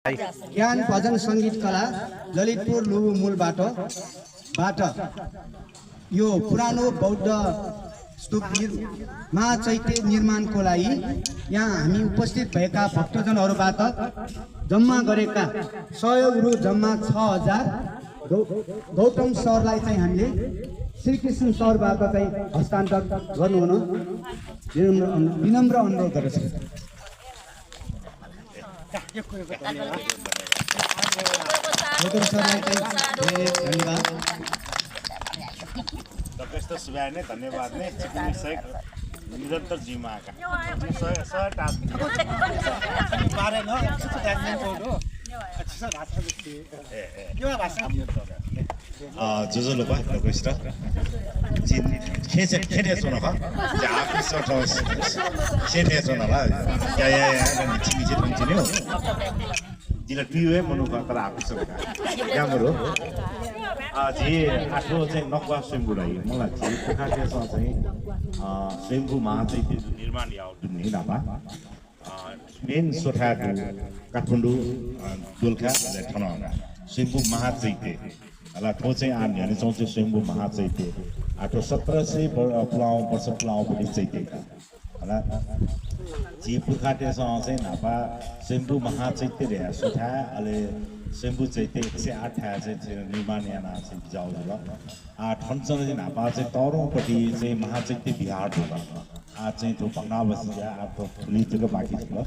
ज्ञान भजन सङ्गीत कला ललितपुर लुबु मूलबाट यो पुरानो बौद्ध स्तूप महाचैत्य निर्माणको लागि यहाँ हामी उपस्थित भएका भक्तजनहरूबाट जम्मा गरेका सहयोग रु जम्मा 6000 गौतम सरलाई चाहिँ हामीले श्रीकृष्ण सरबाट चाहिँ हस्तान्तरण गर्नुहुन विनम्र अनुरोध गर्दछु। गौतम सरलाई चाहिँ धन्यवाद। यस्तो सुभाय नै धन्यवाद नै चिकित्सक निरन्तर जिम्मा जो लोग लोकस्ट खेटे सोना का जाके सोना खेटे सोना ला या चिनी चिनी चिनी हो जिला ट्यूब है मनु का तला आपस में क्या बोलो जी आठो चाहिँ नक्वा स्वयंभू रही मलाई चाहिँ पुखाटे चाहिँ स्वयंभू महाचैत्य निर्माण यावट नि नापा मेन सोठा काठमाडौँ दोलखा ठाउँ स्वयंभू महाचैत्य अला ठो चाहिँ आम यानी चौथे स्वयंभू महाचैत्य आठो 1700 वर्ष पुलाउँपट्टि चैत्य होला जी पुखाटे चाहिँ नापा स्वयंभू महाचैत्य रहे सोठा अहिले स्वयंभू चैत्य 108 चाहिँ निर्माण याना चाहिँ बिजाउ होला ठन्चन चाहिँ नापा चाहिँ तरुणपट्टि चाहिँ महाचैत्य बिहार होला आज चाहिँ त्यो भग्नावशेष आफ्नो फुलिजको बाँकी छ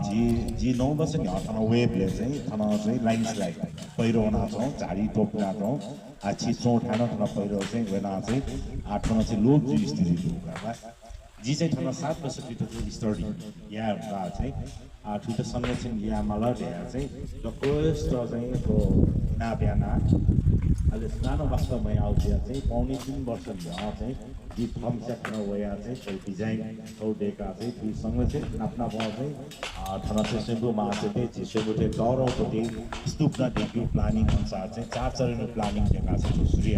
जी 9 वर्ष नि ठाउँ वेबले चाहिँ ठाउँ चाहिँ ल्यान्डस्लाइड पहिरो हुन छौँ झाडी टोप्ना छौँ छिचौँ ठाउँ पहिरो चाहिँ वेना चाहिँ ठाउँ चाहिँ लोक जी स्थिति जी चाहिँ ठाउँ 7 वर्ष पिछको स्टडी यहाँ चाहिँ ठुलो संरक्षण यहाँ मलाई चाहिँ जस्ट चाहिँ त्यो ना बिहाना अहिले सानो वास्तवमा आउँछ चाहिँ 3.5 वर्ष चाहिँ जी फर्म सेक्टरमा वया चाहिँ त्यो डिजाइन छोडेका चाहिँ त्यो संरक्षण आफ्ना पाउ चाहिँ ठाउँ चाहिँ स्वयंभू महाचैत्य जी स्वयंभू डरौँपट्टि स्तूप नदेखि प्लानिङ अनुसार चाहिँ 4 चरण प्लानिङ दिएका छ सूर्य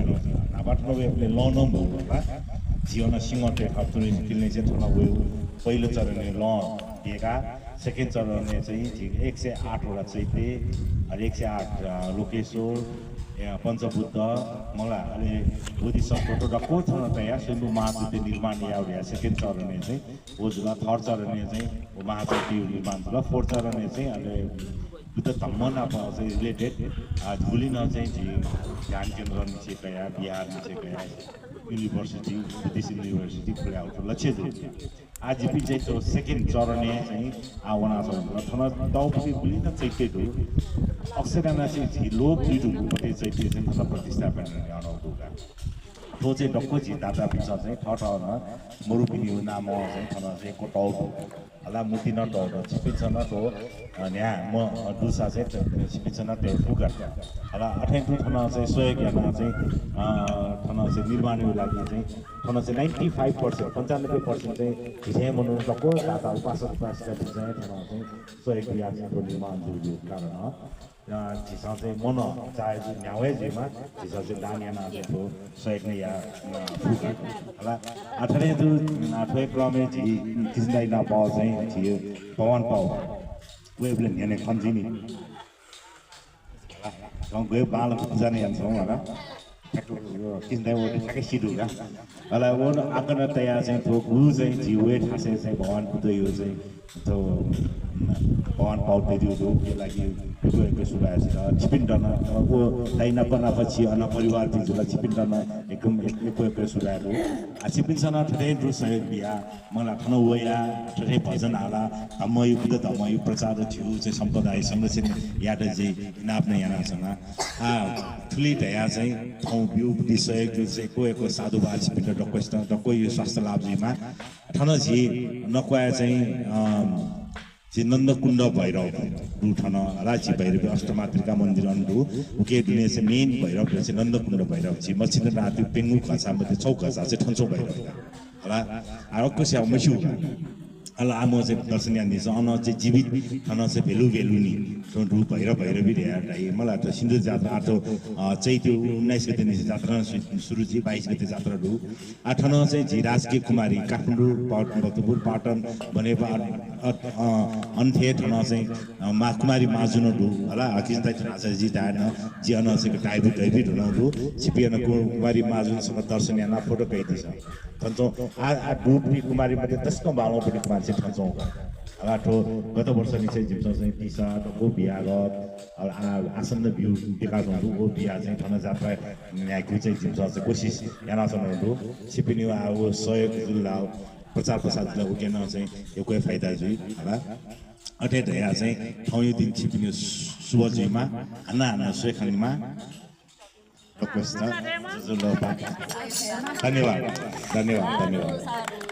नाबाट नभएले लनम होला जीवन सिंहटे खप्तुनी किल्ने चाहिँ ठाउँ गयो पहिलो चरणले ल दिएका सेकेन्ड चरणले चाहिँ 108 वटा चैत्य 108 लोकेश्वर पञ्चबुद्ध मलाई अहिले बोधिसत्वको र को ठाउँ यहाँ स्वयंभू महाचैत्य निर्माण या सेकेन्ड चरणले चाहिँ बोझुला थर्ड चरणले चाहिँ महाचैत्य निर्माण होला फोर्थ चरणले चाहिँ अहिले बुद्ध धम्म चाहिँ रिलेटेड झुलिन चाहिँ ध्यान केन्द्र निचे गया बिहार निचे गया यूनिवर्सिटी बुद्धिस्ट यूनिवर्सिटी खुला लक्ष्य आज भी चाहिँ त्यो सेकेन्ड चरणले चाहिँ आउन छ थन दाउपट्टि बुलिन चैत्य अक्षरमा चाहिँ लोक दुईटुपट्टि चैत्य चाहिँ थन प्रतिस्थापन गर्ने अनौठोका तो चाहिँ डक्को जी दादा पिछ चाहिँ ठाउँमा मरुपिनी नाम चाहिँ थन चाहिँ कोटाउ होला मूर्ति नटाउ छिपिन्छ न तो यहाँ म दुसा चाहिँ छिपिन्छ न त्यो फुगा होला 28 थन चाहिँ सहयोग याना चाहिँ थन चाहिँ निर्माणको लागि चाहिँ थन चाहिँ 95% 95% चाहिँ भिजे मनु डक्को दादा उपासक उपासिका चाहिँ थन चाहिँ सहयोग या चाहिँ निर्माण जुलु कारण जिसा चाहिँ मन चाहे न्यावे जेमा जिसा चाहिँ दानियाना चाहिँ सहयोग नै या फुगा होला 18 क्रमे जी किसिमलाई नपाउ चाहिँ थियो पवन पाउ वेबले हेर्ने खन्जिनी गाउँ गयो बाल जाने हान्छौँ होला किसिमलाई वो ठ्याक्कै सिट हुँदा होला वो आकन तयार चाहिँ त्यो गुरु चाहिँ जी वेट खासे चाहिँ भगवान बुद्ध यो चाहिँ त्यो पवन पाउटे दियो के लागि गएको सुभाष छिपिन्डन वो दाइना पनापछि अन परिवार दिजुला छिपिन्डन एकदम एक सुभाहरू छिपिन्छन ठै रु सहयोग बिया मलाई खन वया ठै भजन आला धम्मयु बुद्ध धम्मयु प्रचार थियो चाहिँ सम्प्रदाय संरक्षण याद चाहिँ नाप्ने यानासँग ठुली ढया चाहिँ ठाउँ बिउ बुद्धि सहयोग चाहिँ कोएको साधुबा छिपिन्ड डक्वेस्ट डक्को यो स्वास्थ्य लाभजीमा ठन झी नक्वाया चाहिँ नन्दकुण्ड भैरव रूठन राजी भैरव अष्टमातृका मन्दिर अन्डु उके दुने चाहिँ मेन भैरव चाहिँ नन्दकुण्ड भैरव जी मछिन राति पेङ्गु खसा मध्ये चौक खसा चाहिँ ठन्चो भैरव होला आरको स्याउ मसु होला आमो चाहिँ दर्शन यानि छ अन चाहिँ जीवित ठन चाहिँ भेलु नि रु भैरव भैरवी रे मलाई त सिन्धु जात्रा आठो चैत्य 19 गते नि जात्रा सुरु जी 22 गते जात्रा रु आठन चाहिँ जी राजकीय कुमारी काठमाडौँ भक्तपुर पाटन भनेको अन्थे ठन चाहिँ कुमारी माजुन डु होला हकिजता ठन चाहिँ जितान जिअन चाहिँ डाइबिट हुन डु छिपिएन कुमारी माजुनसँग दर्शनीय फोटो कैदिछ थन्छौँ आ डुबी कुमारी मध्ये त्यसको बालमा पनि कुमारी चाहिँ थन्छौँ ठो गत वर्ष चाहिँ जिम्स चाहिँ टिसा को बिहागत आसन्न भ्यू विकास हुनु हो बिहा चाहिँ ठन जात्रा न्यायको चाहिँ जिम्स चाहिँ कोसिस याना छन् छिपिनी अब सहयोग जिल्ला प्रचार प्रसार जिल्ला उकेन चाहिँ यो कोही फाइदा जुई होला अठे ढया चाहिँ ठाउँ दिन छिपिनी सुबजुईमा हाना सुखानीमा धन्यवाद धन्यवाद धन्यवाद